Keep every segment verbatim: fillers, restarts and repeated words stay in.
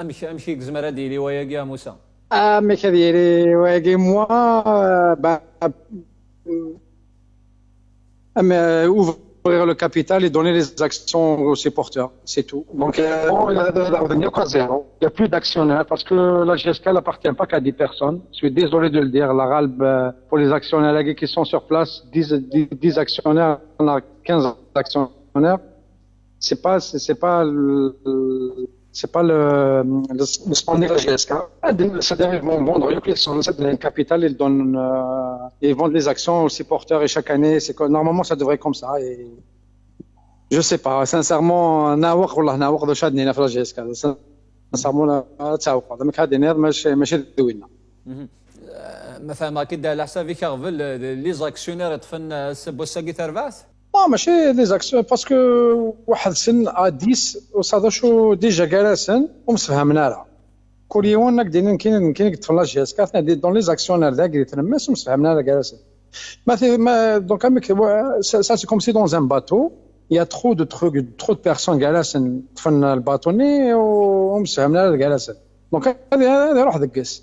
Amek amek i yezmer ad d-yili wayagi a Musa? Amek ad yili wayagi, moi, euh, bah, euh, ouvrir le capital et donner les actions aux supporters, c'est tout. Donc, euh, il y a plus d'actionnaires parce que la G S K n'appartient pas qu'à dix personnes. Je suis désolé de le dire, la Ralb, euh, pour les actionnaires qui sont sur place, dix, dix, dix actionnaires, on a quinze actionnaires. C'est pas, c'est pas le, c'est pas le, le, le standing de la G S K. C'est-à-dire, ils vont vendre, ils sont un capital, ils donnent, euh, ils vendent les actions aux supporters et chaque année, c'est que, normalement, ça devrait être comme ça. Et je sais pas, sincèrement, ناوق والله ناوق ذو شادني في la G S K. Sincèrement, لا تساوق هذا مكادينير ماشي ماشي دوينا. Ma fehmeɣ-k-id ɛla ḥsab-ik aɣbel, les actionnaires iṭṭfen ssebba-agi tarbaɛt? Non, ماشي les actions, parce que واحد سن à dix, وصاد شو déjà جالسين ومسفهمنا راه. كل يوم نقدر نكين نكين يطفن la G S K, dans les actionnaires ذاك اللي تنمس ومسفهمنا راه جالسين. ما في ما donc ça c'est comme si dans un bateau il y a trop de trucs, trop de personnes جالسين في الباطوني ومسفهمنا راه جالسين. Donc هذه هذه روح دقس.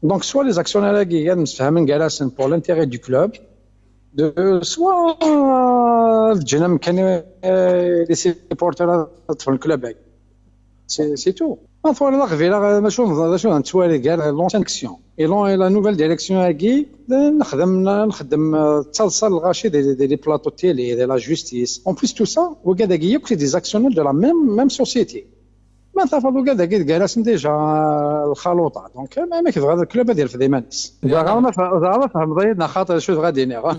Donc soit les actionnaires هاكي قاعد مسفهمين جالسين pour l'intérêt du club, de soit الجنم كان les supporters في le club هاكي. C'est tout. Enfin, la غفيرة ما شو ما شو نتوالي كاع l'ancienne direction et la nouvelle direction هاكي نخدم نخدم تصلصل الغاشي دي les plateaux télé, de la justice. En plus tout ça, وكذا هاكي c'est des actionnaires de la même même société. ما تفضل كذا كي جالسين déjà الخلوطة. Donc ما ما كيف هذا le club هذا يرفد يمانس. زعما ما فهم ضيدنا خاطر شو غادي نيغ.